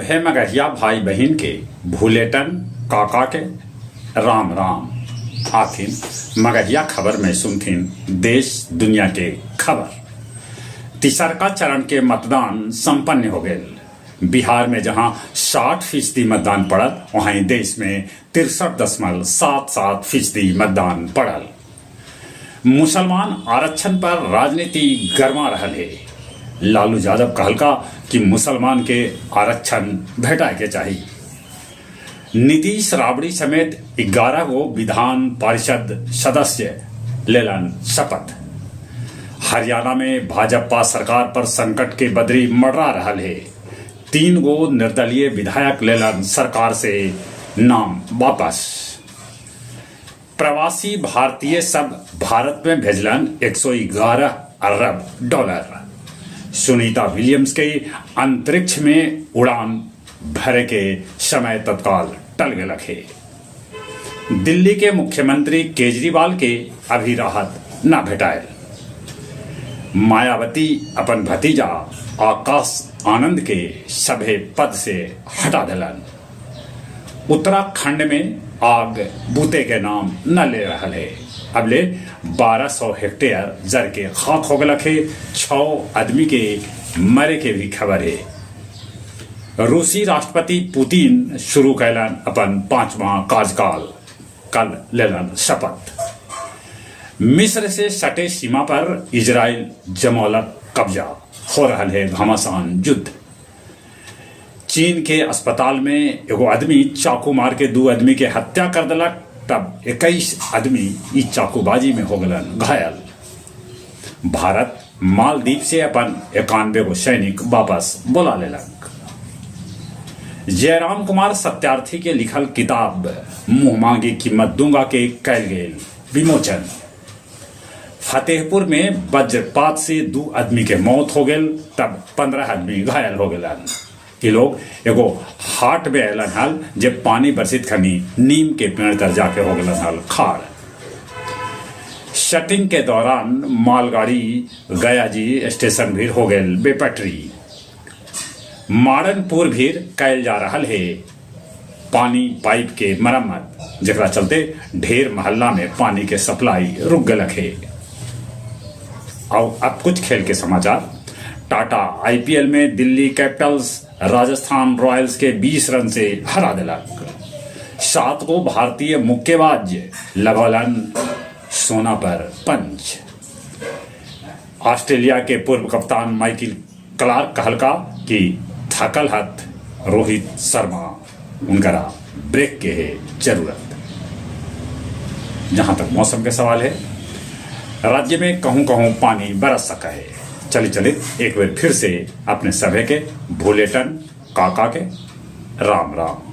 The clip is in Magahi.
सभे मगहिया भाई बहिन के भूलेटन काका के राम राम। आथिन मगहिया खबर में सुनथिन देश दुनिया के खबर। तिसरका चरण के मतदान संपन्न हो गेल। बिहार में जहां 60% मतदान पड़ल, वहीं देश में 63.77% मतदान पड़ल। मुसलमान आरक्षण पर राजनीति गरमा रहल हे। लालू यादव कहलका कि मुसलमान के आरक्षण भेटाए के चाही। नीतीश राबड़ी समेत 11 गो विधान पारिषद सदस्य लेलन शपथ। हरियाणा में भाजपा सरकार पर संकट के बदरी मर्रा रहल हे। 3 गो निर्दलीय विधायक लेलन सरकार से नाम वापस। प्रवासी भारतीय सब भारत में भेजलन 111 अरब डॉलर। सुनीता विलियम्स के अंतरिक्ष में उड़ान भरे के समय तत्काल टल गेलक हे। दिल्ली के मुख्यमंत्री केजरीवाल के अभी राहत न भेटायल। मायावती अपन भतीजा आकाश आनंद के सभे पद से हटा देलन। उत्तराखंड में आग बूते के नाम न ले रहल हे। अब ले 1200 हेक्टेयर जर के खाक हो गलक हे। 6 आदमी के मरे के भी खबर है। रूसी राष्ट्रपति पुतिन शुरू कैलन अपन 5वां कार्यकाल, कल लेलन शपथ। मिस्र से सटे सीमा पर इजराइल जमौलक कब्जा, हो रहा है घमासान युद्ध। चीन के अस्पताल में एगो आदमी चाकू मार के 2 आदमी के हत्या कर दिलक, तब 21 आदमी इस चाकूबाजी में हो गलन घायल। भारत मालदीप से अपन 91 गो सैनिक वापस बुला लेलक। जयराम कुमार सत्यार्थी के लिखल किताब मुंह मांगी कीमत दूंगा के कैल गेल विमोचन। फतेहपुर में वज्रपात से 2 आदमी के मौत हो गेल, तब 15 आदमी घायल हो गेलन। ये लोग एगो हाट में अलन हल, जब पानी बरसित खनी नीम के पेड़ तर जाके हो गेलन हल खाड़। शटिंग के दौरान मालगाड़ी गया जी स्टेशन भी हो गेल बेपटरी। माड़नपुर भी कैल जा रहा है पानी पाइप के मरम्मत, जकरा चलते ढेर मोहल्ला में पानी के सप्लाई रुक गलक है। और अब कुछ खेल के समाचार। टाटा आईपीएल में दिल्ली कैपिटल्स राजस्थान रॉयल्स के 20 रन से हरा दिलक। 7 गो भारतीय मुक्केबाज लगौलन सोना पर पंच। ऑस्ट्रेलिया के पूर्व कप्तान माइकल क्लार्क कहलका कि थकल हथ रोहित शर्मा, उनकरा ब्रेक के है जरूरत। जहां तक मौसम के सवाल है, राज्य में कहूं कहूं पानी बरस सका है। चले चले एक बार फिर से अपने सभे के भूलेटन काका के राम राम।